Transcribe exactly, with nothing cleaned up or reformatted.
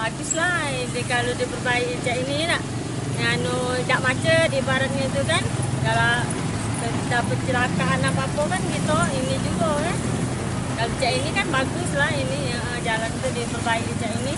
Bagus lah ini kalau diperbaiki cak ini nak. Nganu, dak macet ibaratnya tu kan. Kalau dapet celakaan apa-apa kan gitu, ini juga kan. Kalau cak ini kan bagus lah ini, ya, jalan tu diperbaiki cak ini.